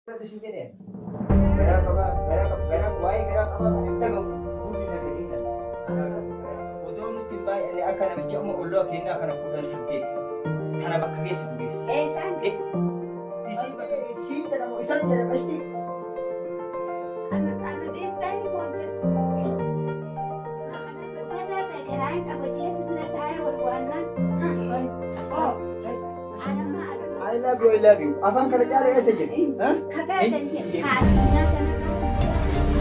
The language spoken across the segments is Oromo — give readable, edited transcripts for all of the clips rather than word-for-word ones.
Godhadhu siin jedheen. Garaa qabaa, garaa qaba, garaa waa'ee garaa qabaa kana hin dhagahu. Gurri na gahee jira. Garaa qaba, garaa. Odoo nutti hin baay'anne akka namicha amma ollaa kennaa kana 18. Kana bakka geessitu geessi. Eessaan Isii bakka geessi. Siin jedhamu isaan jedha qashti. Ana ana deettaa hin hojjetu. Gosa ta'e garaa hin qaba jees bira taa'ee wal waannaan. Hai, hai. Anamma aduu. I love you, I love you. Afaan kana caala eessa jira? Kakaa kan jedhu addunyaa kanarra.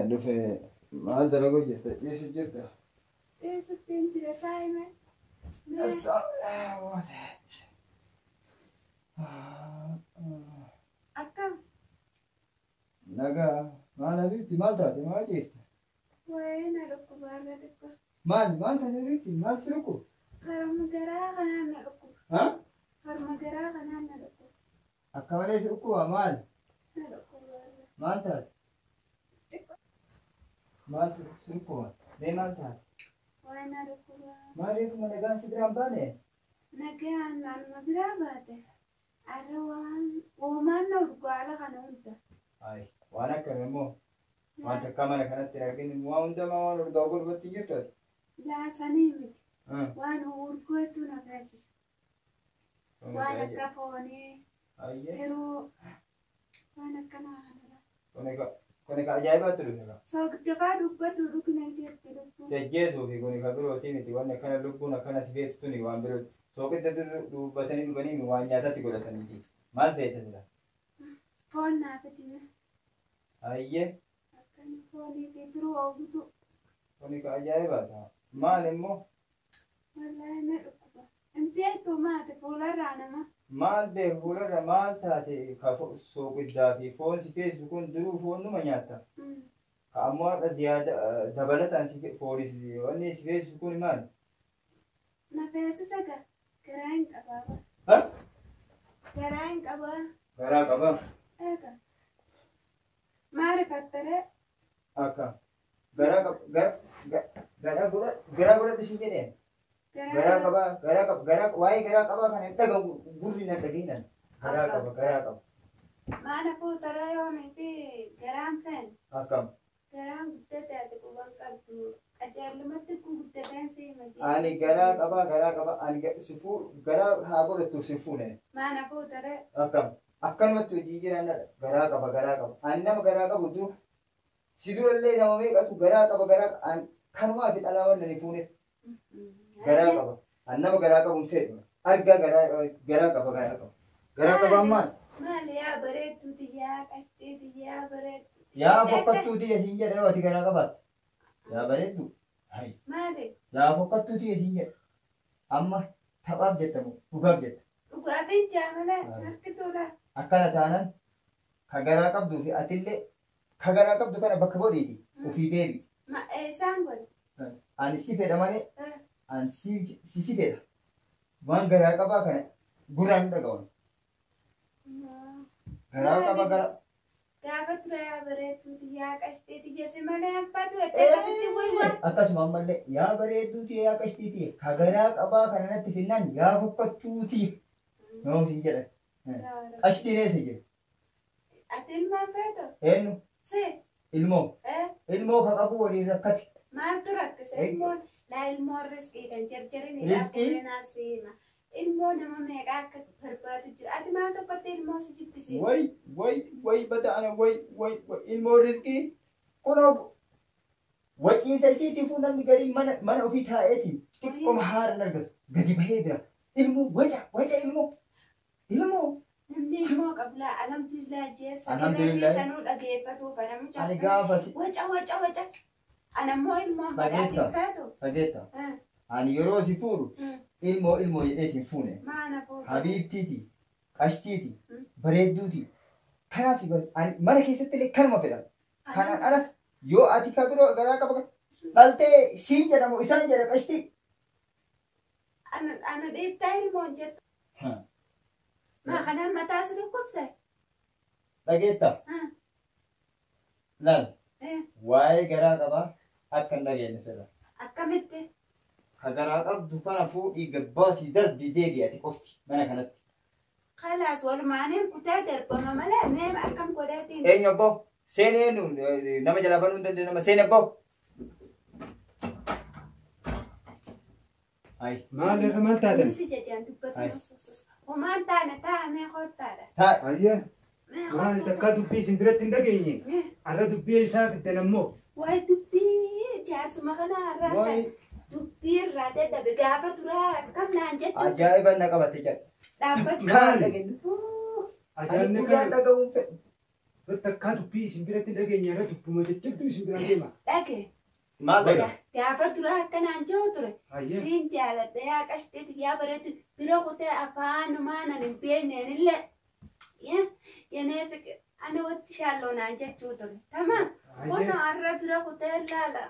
Dhufe maal dalaguu jirta? Ciisu jirta? Ciisutti hin jira taa'ime. Akkam? Nagaa. Maal habiibti? Maal taate? Maal ciista? Waa'ee na dhukkuba irra dhukkuba. Maal? Maal taate habiibti? Maal si dhukkuba? Harma garaa kanaan na dhukkuba. Ha? Harma garaa kanaan na dhukkuba. Akka malee si dhukkuba maal? Na dhukkuba irra. Maal taate? Maal si dhukkuba? Mee maal taate? Waa'ee na dhukkuba. Maaliifuma nagaan si biraan baane? Nagaan anuma biraa baate. Arra waan uumaan na urgaala kana hunda. Ayi, waan akkami immoo? Waan takka mana kanatti hin argin waan hundamaa waan urgaa'u godhubatti hin jirtu ati. Laasanii miti. Waan urgootu na feesisa. Waan akka foonii, Ayyee. tiruu, waan akkanaa kanarra. Kuni ka ajaa'ibaatti dhufe ka. Soogdafaa dubbadhu dhugna jetti lubbuun. Jajjeesuu fi kuni ka birootii miti wanni akkana lubbuun akkana si feetu tuni waan birooti. Sooqidda dubbatanii dhuganii waan nyaatatti godhataniiti. Maal feeta sila? Foon naa fidime. Ayyee. Akkan foonii fi tiruu oogutu. Kuni ka ajaa'ibaata. Maal immoo? Wallaahi na dhukkuba. Hin beektu maati fuularraa nama. Maal beeku fuularra maal taate ka sooqiddaa fi foon si feesisu kun duruu foon numa nyaatta. Ka ammoo har'a ziyaada dabalataan si foonis wanni si feesisu kun maal? Na feesisa ga. Garaa hin qabaa. Ha? Garaa hin qabaa. Garaa qabaa? Eega. Maal rifattaree? Akka. Garaa qaba. Garaa godhadhu siin jedheen. Garaa qabaa garaa qaba garaa waa'ee garaa qabaa kana hin dhagahu gurri na dhageenan. Garaa qaba garaa qaba. Maana fuutara yoomii fi garaan fe'an. Akkam. Garaan guddate ati quban qabdu. Qajeelumatti guddateen si hima. Ani garaa qabaa garaa qaba ani si fuu garaa haa godhattuuf si fuune. Maana fuutara. Akkam. Akkanumatti hojii jiran garaa qaba garaa qaba. Ani nama garaa qabu dur si durallee nama meeqatu garaa qaba garaa ani kanumaa fi dhalaa waan nani fuuneef garaa qaba. Ani nama garaa qabu hin fedhu. Argaa garaa garaa qaba garaa qaba. Garaa qabaan maal? Maali yaa bareedduuti yaa qashxeeti yaa bareeddu. Yaa fokkattuuti asiin jedha yoo ati garaa qabaatte. Yaa bareeddu. Hai. Maali? Yaa fokkattuuti asiin jedha. Amma taphaaf jettamu dhugaaf jetta. Dhugaatiin jaamala natti tola. Akkana taanan ka garaa qabduu fi atillee ka garaa qabdu kana bakka godhiiti ofii deebi. Ma eessaan godhe? Ani si fedha malee ani si si fedha. Waan garaa qabaa kana gurraan hin dhaga'u. Garaa qaba garaa. Gaafa ture yaa bareedduuti yaa qashxeeti jesse malee hanfatu akkasitti wayi. Akkasuma ammallee yaa bareedduuti yaa qashxiiti ka garaa qabaa kana natti finnaan yaa fokkattuuti. Yoo siin jedhan. Qashxiin eessa jira? Ati ilmaan feeto? Eenyu? Si. Ilmoo. Ilmoo ka qabu waliin rakkate. Maaltu rakkise ilmoon laa ilmoon riskiidhaan jarjarin Riskii? siima. Ilmoo nama meeqa akka barbaadu jira. Ati maal tokkotti ilmoo si jibbisiisa? Way way way bada ana way way way ilmoo riskii kunoo waciinsa isiitiifuu namni garii mana mana ofii taa'eetiin xiqqoma haara argatu gadi bahee bira ilmoo waca waca ilmoo ilmoo. Namni ilmoo qablaa alhamdulillah jee sagalee Alhamdulillah. sanuu dhageeffatu banamu Ani gaafa si Waca waca waca. Ana immoo ilmoon Dhageetta. badhaadhin feetu. Dhageetta. Ani yeroo si fuudhu ilmoo ilmoo jedhee si hin fuune. Maana fuudhu. Habiibtiiti, qashtiiti, bareedduuti. Kanaaf ani mana keessatti illee kanuma fedhan. Kanaan ala yoo ati ka biroo garaa qaba dhaltee siin jedhamu isaan jedha qashtii. Ana dhiittaa ilmoon jettu. Maa kanaan mataa si dhukkubse? Dhageetta. Laal waa'ee garaa qabaa akka hin dhageenye sirra. Akkamitti? Ka garaa qabdu kana fuudhii gabbaasii darbii deebi'i ati qofti mana kanatti. Khalaas walumaaniin kutaa darbama malee mee akkam godhaatiin? Eenyu abboo? Seenee eenyu nama jalaa banuu hin dandeenye nama seenee abboo. Ayi. Maal irra maal taatan? Si jajaan dubbatu Ayi. Homaan taane ta'a mee kottaadha. Taa Ayyee Mee maali kottaadha. takkaa dubbii isin biratti hin dhageenye? Arra dubbii isaa fiddan ammoo. Wayi dubbii jaarsuma kana irraa wayi dubbii irraa dadhabe gaafa turaa akkam naan jettu ajaa'iba na qabate jedha. dhaabbatu. Kaan dhageenye. Ani Ajaa'ibni gurraan kana dhaga'uun fedhu. takkaa dubbii isin biratti hin dhageenye arra dubbuma jajjabduu isin biraa deema. Dhage Maal dhagaa? gaafa turaa akkanaan jiru ture. Ayyee Siin jaaladha yaa qashxeeti yaa bareedu bira kutee afaanumaan ani hin beekneen illee. Yenee fiqir ani watti shaalloonaan jechuu ture. Tamam. ayyee Kun har'a bira kutee laala.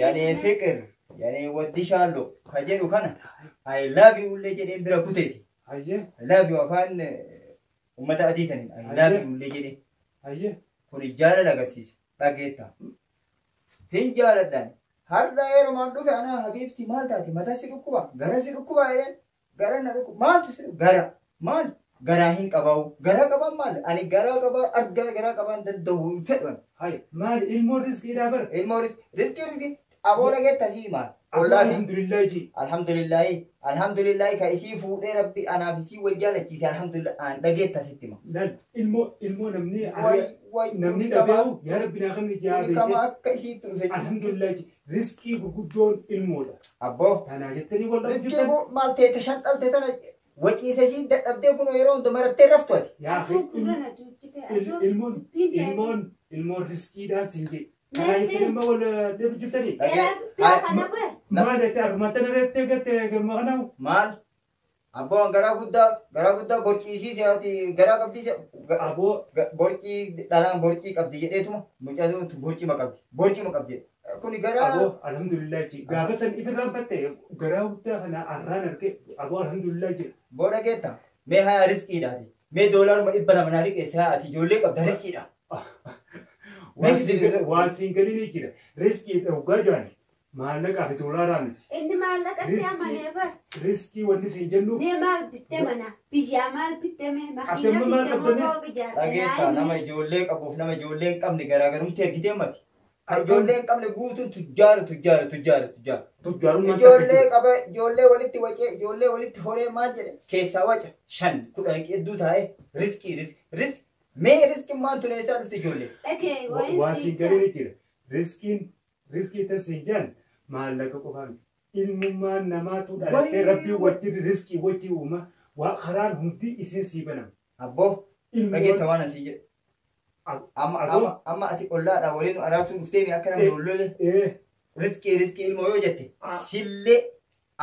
Yanee fiqir yanee waddi shaallo ka jedhu kana I love you illee jedheen bira kuteeti. ayyee I love you afaan uummata adii saniin I love you illee jedhee ayyee kun jaalala agarsiisa dhageetta. Hin jaaladhaan har'a yeromaan dhufe anaa habiibti maal taate mataa si dhukkuba gara si dhukkuba jedheen gara na dhukkuba maaltu si dhukkuba gara maal garaa hin qabaa'u garaa qabaan maal ani garaa qabaa argaa garaa qabaan danda'u hin fedhan. Hai maali ilmoon riskiidhaa bara. Ilmoo riskii riskii aboo dhageetta sii maal ollaa fi Alhamdulillah ji. Alhamdulillahi alhamdulillahi ka isii fuudhee rabbi anaaf isii wal jaalachiise alhamdulillah an dhageetta sitti hima. Laal ilmoo ilmoo namni Way way namni kuni kama dhabeewu yaa rabbi naa kenni jaa kuni kama beekee. akka isiitti dhufe jiru. Alhamdulillah ji riskii gurguddoon ilmoodha. Abboo Tanaa jettanii wal dhabu riskii jirtan. boo maal teete shan dhalte tana waciisa isii dadhabdee kunoo yeroo hunda marattee raftu ati. Yaa Atuu gurra na duuchite. Atuu ilmoon dubbiin ta'e. ilmoon ilmoon riskiidhaan siin jedhe. Tanaa jettanii amma wal dhabu jirtanii. Garaa guddaa kana bara. Maal jettee armata narratti gartee garma kanaa Maal abboo garaa guddaa borciisii ati garaa qabdii aboo borcii dhalaan borcii qabdi jedheetuma mucatuutu borcima qabdi borcima qabdi kuni garaa aboo alhamdulillah ji gaafa san ifirraan batte garaa guddaa kana arraan arge aboo alhamdulillah ji Booda keetta mee haa riskiidhaati mee doolaaruma 200 naa liqeesse haa ati ijoollee qabda riskiidha. Waan siin galii ni jira riskii dhugaa jiran Maallaqaa fi doolaaraa miti. Inni maallaqatti Riskii. amanee bar. Riskii wanni siin jennu Mee maal bitte mana? Biyyaa maal bitte mee? Ati Makiina amma maal bitte moo qabdanii? fooqi ijaarte? Dhageettaa nama ijoollee qabuuf nama ijoollee hin qabne garaagarumti argitee mati. Kan ijoollee hin qabne guutuun tujjaara tujjaara tujjaara tujjaara. tujjaarummaan Ijoollee qaba ijoollee walitti wacee ijoollee walitti horee maal jedhe keessaa waca 5 10 hedduu taa'ee riskii riskii riskii mee riskiin maal tun eessaa dhufte ijoollee? Dhagee waan wayin siin sii jedhani jira. Riskiin riskii tan siin jedhan maallaqa qofaa miti. Ilmummaan namaatu dhalattee Wayii. rabbii wajjin riskii wajjin uuma waa karaan hundi isin sii banama. Abboo dhageetta Ilmoon waan asii jedhe. Amma Aboo. amma amma ati ollaadhaa waliin nu araarsuu dhuftee mi akka namni ollole riskii riskii ilmoo yoo jette sillee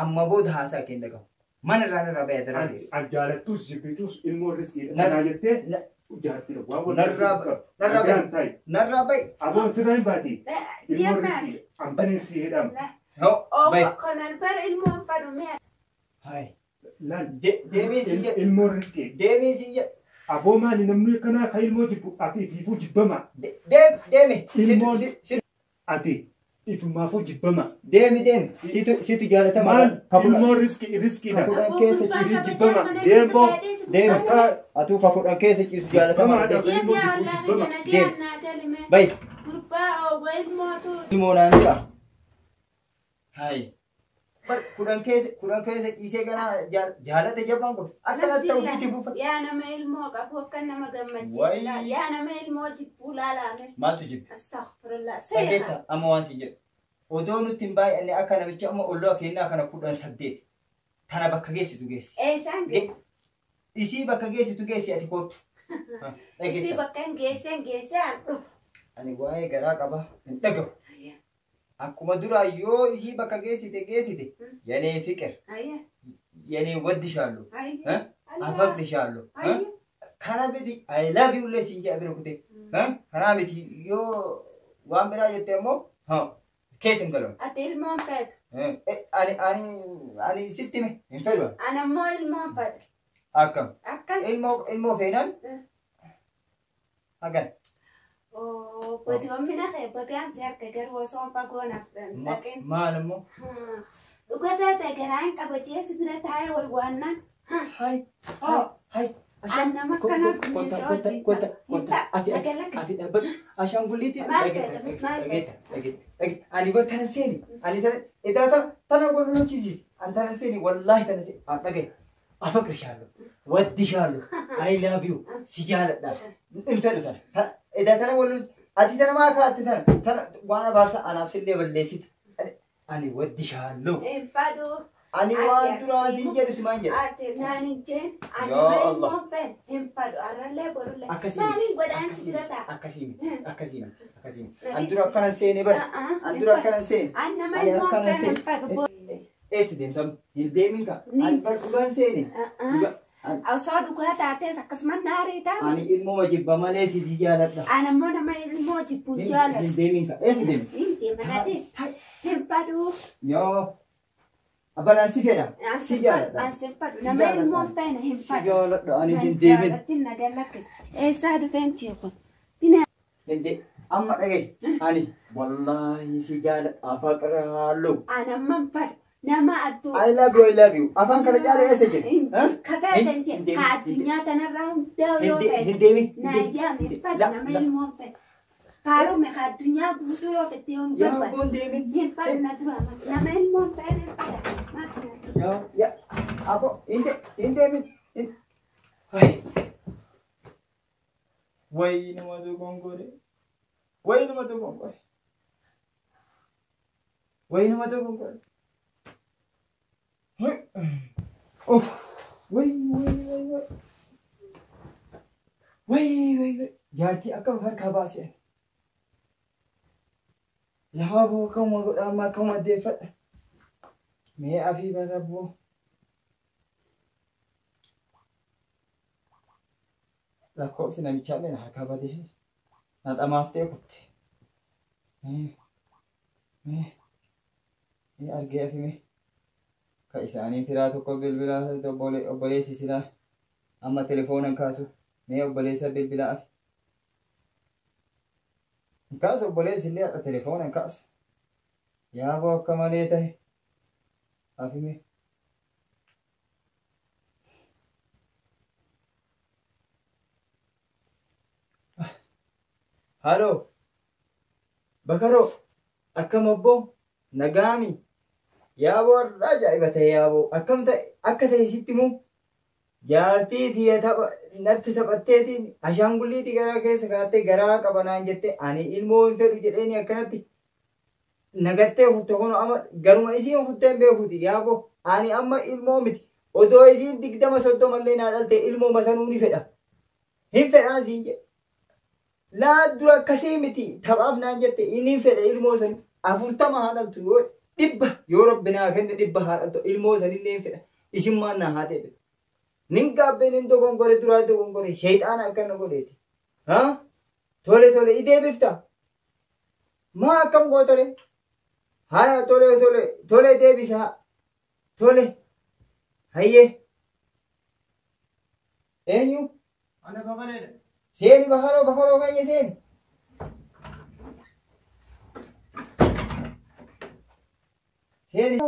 amma booda haasaa kenna qabu. Mana irraa narraa ba'ee daraa seera. an jaalattus jibbitus ilmoon riskiidha. Nar- Kanaa jettee na- jaartidha. Waan wal Narraa- narraa Nagaan ta'i. Narraa ba'i. Aboon sirraa hin baati. Ilmoon Deemaa. riskiidha. Ambaniin si jedhama. Hoo ba'i. Kanan bar ilmoon fadhu mee? Hai. Laal. Deemii si jedhe. Ilmoon riskii. Deemii si jedhe. Aboo maali namni akkanaa kan ilmoo jibbu ati ifiifuu jibbama. Deemi. Ilmoon- Situ Ati ifumaafuu jibbama. deemi deemi. Situ situ jaalatama. Maal Kakudha. ilmoon riskii riskiidha. Kakudha keessa ciisu jibbama. Deemboo. Deema. Akka Atuu kakudha keessa ciisu jaalatama. Jibbamaadha. Deem yaa wallaahi Jibbama. nagee naa galime. Ba'i. Gurbaa oowwa ilmootu. Ilmoo naan jira. Hai. Bar 10 keessa ciisee ganaa jaalata jabaan kun akkanatti ta'u ofiitti fufa. Yaa nama ilmoo qabu akka nama gammachiisa. Wayi. Yaa nama ilmoo jibbuu laalame. Maaltu jibbe? Astaghfirullah. Seera. Dhageetta amma waan si jedhu. Odoo nutti hin baay'anne akka namicha amma ollaa kennaa kana 18 tana bakka geessitu geessi. Eessaan geesse? Isii bakka geessitu geessi ati kottu. Isii Dhageetta. bakka hin geesseen geessee an dhufu. Ani waa'ee garaa qaba hin dhagahu. Akkuma duraa yoo isii bakka geessite geessite yanee fiqir Ayya. yanee waddi shaallu Ayya. afaqdi shaallu Ayya. kana miti I love you illee siin jedha bira kute kanaa miti yoo waan biraa jette immoo keessa hin galamu. Ati ilmoon feetu. Ani ani ani sitti hime hin fedhu Ani ammoo ilmoon fedha. akkam Akkan. ilmoo ilmoo feenaan hagan Godioomina kee bagaan si harka garuu osoo hin fagoo naaf dhaqin. maal immoo Dhuga isaa ta'e garaan qaba jeesi bira taa'ee wal waannaan. hai hai hai An nama akkanaaf Kota kota kota kota afi afi afi dhaabbadhu ashaangulliitii Maal ta'e? Maal ta'e? dhageetta dhageetta dhageetta ani bar tana seeni ani tana edaa tana tana gololchiisis an tana seeni wallaahi tana seeni an dhagaye afaqri shaallo waddi shaallo I love you si jaaladha hin fedhu tana edaa tana golol ati tana maa kaa'atte tana tana waan abaarsa anaaf sillee balleessita ani waddi shaallo Hin fadhu. ani waan duraan siin jedhu simaan jedha Ati naan hin jeen. Ani Yaa nama Allah. ilmoon fedha. Hin fadhu. Arrallee borullee. Akkasii Maaliin miti. godhaan si bira taa'a? Akkasii miti. Akkasii miti. Akkasii miti. An dura akkanan seene bara. An dura akkanan seene. An nama Ani ilmoon akkanan fedha hin seene. fadhu. Eessi deemtam? Hin deemin ka. Ani bar dhugaan seene. Dhuga. Osoo dhugaa taates akkasumas naarii ta'a. Ani ilmoo jibba malee si jaaladha. An ammoo nama ilmoo jibbuun jaaladha. Hin deemin ka. Eessi deemi? Hin deeman ati. Hin fadhu. Yoo. Abbanaan si fedha. Si jaaladha. An sin fadhu. Si Nama jaaladha. ilmoon fedha hin Si fadhu. jaaladha. Ani hin deemin. Jaalatin nagan lakkisa. Eessaa dhufeen jeequ? Hin deemin. Amma dhagaye. Ani wallaahi si jaaladha. Afaqraallu. An amma hin fadhu. Nama adduu. I love you, I love you. Afaan kana caala eessa jira? Kafeetan jedhe. Ka addunyaa tanarraa hundaa yoo ta'e. Hin deemin. Naayyaa hin fadhu. Nama ilmoon fedha. Faarume ka addunyaa guutuu yoo fedhe yoo hin Yaa barbaadu. kun deemin. Hin fadhu na dura. Nama ilmoon fedha hin fadha. Maal Yaa yaa abo hin deemin. Hai. Wayi nama dogongore. Wayi nama dogongore. Wayi nama dogongore. Hai. Of. Wayi wayi wayi wayi. Wayi wayi wayi. Jaartii akkam harkaa baasee. Lafa boo akkuma godha amma akkuma deeffadha. Mee afii bata boo. Lakkoofsi namichaallee na harkaa badee na dhamaaftee kutte. Mee mee mee argee afi mee. Ka isaanii firaa tokko bilbilaa obboleessi silaa amma telefoona hin kaasu. Mee obboleessa bilbilaa afi. Hin kaasu obboleessi illee har'a telefoona hin kaasu. Yaaboo akka malee ta'e. Afime. Haloo. Bakaroo. Akkam obboo? Nagaami. Yaaboo har'a ajaa'iba ta'e yaaboo. Akkam ta'e akka ta'e sitti himuu? Jaartii tiyya tapha natti taphatteetiin ashaangulliitii garaa keessa kaattee garaa qaba naan jette ani ilmoo hin fedhu jedheeni akkanatti nagattee kutte kun amma garuma isiin kuttee hin beekuti yaaboo ani amma ilmoo miti odoo isiin 20 30 illee naa dhalte ilmoo masanuu ni fedha hin fedhaan siin jedhe laa dura akkasii miti taphaaf naan jette inni hin fedha ilmoo san 40 haa dhaltu yoo 100 yoo rabbi naa kenne 100 haa dhaltu ilmoo sanillee hin fedha isin maan naa haa deebitu. Nin gaabbee nin dogongore duraa dogongore sheexaana akkana godheeti. Ha? Tole tole idee bifta. Maa akkam gootare? Haya tole tole tole deebisaa. Tole. Hayyee. Eenyu? Ana babareeda. Seeni bakaroo bakaroo keenya seeni. Seeni.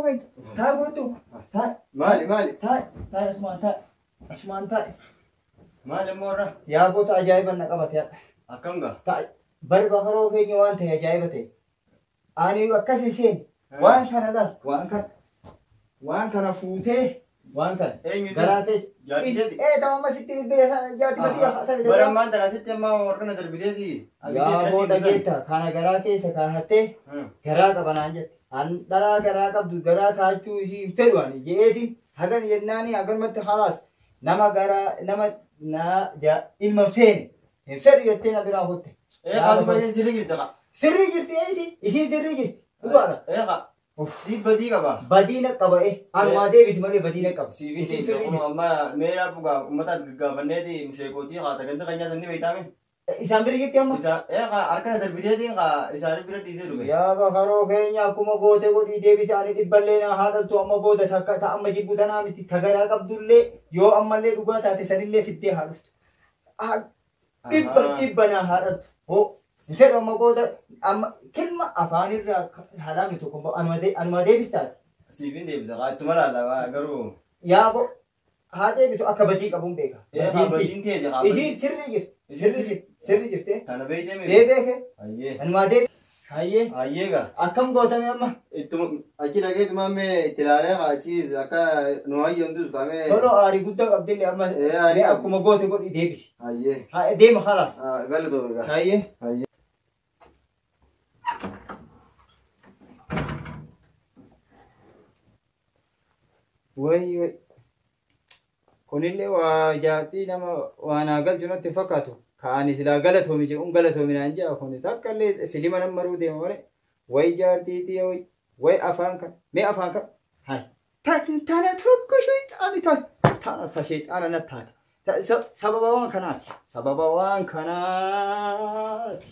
Taa gootu. Taa. Maali maali? Taa. Taa asumaan taa. Asumaan taa. Maali immoo irra? Yaa goota ajaa'iba na qabate yaadha. Akkam gaa? Taa. Bari bakaroo keenya waan ta'e ajaa'iba ta'e. Ani akkasii seeni. Waan kana laal. Waan kana. Waan kana fuutee. Waan kana. Eenyu Garaa keessa. Jaartii seeti? Ee tamama sitti bilbila jaartii matii haasa'e. Bara ammaan tana sitti amma warqina darbiteeti. Yaa booda geetta kana garaa keessa kaa'attee garaa qaba naan jette. An dhalaa garaa qabdu garaa kaachuu isii hin fedhu ani je'eetiin hagan jennaani haganumatti halaas nama garaa nama naa ilma hin feene hin fedhu jettee na biraa kutte. Ee qaatu baay'ee sirrii jirti qa. Sirrii jirti ee isii isiin sirrii jirti dhugaadha. Ee qa. Siif badii qaba. Badii na qaba ee anumaa deebisi malee badii na qaba. Siif Isiin hin sirrii kun jirti. amma mee yaabbu gaa uummataas gaggaafanneeti musheekootii haa taganti kan nyaatan ni beektaame. Isaan bira jirti amma. Isa ee qa harka darbiteetiin qa isaanii bira dhiisee dhufe. Yaa bakaroo keenya akkuma goote godhii deebisi ani dhibballee naa haa dhaltu amma booda takka ta amma jibbu tanaa miti ta garaa qabdullee yoo ammallee dhugaa taate sanillee fiddee haa dhuftu. Dhibba dhibba naa haa dhaltu. Hoo hin fedhu amma booda amma kilma afaanirraa halaamni tokko anuma deebis taate. Siif hin deebisa qa ittuma laalla garuu. Yaa bo haa deebitu akka badii qabuun beeka. Ee qa badiin teeti qa. Isiin sirrii jirti. Sirrii jirti. Sirrii jirti. Kana beektee mee? Ee beeke. Hayyee. Anumaa deebi. Hayyee. Hayyee gaa. Akkam gootame amma? Ittuma achi dhageetuma mee itti ilaalee qa achiis akka nu hayyamtus qaamee. Tolo aarii guddaa qabdillee amma Ee, aarii mee qabdi. akkuma goote godhi deebisi. Hayyee. Haa deema khalaas. Galatoomi gaa. Hayyee. Hayyee. Wayi wayi. Kunillee waa jaartii nama waa naa galchu natti fakkaatu. Kaani silaa galatoomi jedhuun galatoomi naan jedha kun takka illee filima nan maruu deema malee. Wayi jaartii tiyya wayi wayi afaan kan mee afaan kan hai tana tokko sheexaani tana ta sheexaana natti taate. Sababa waan kanaati. Sababa waan kanaati.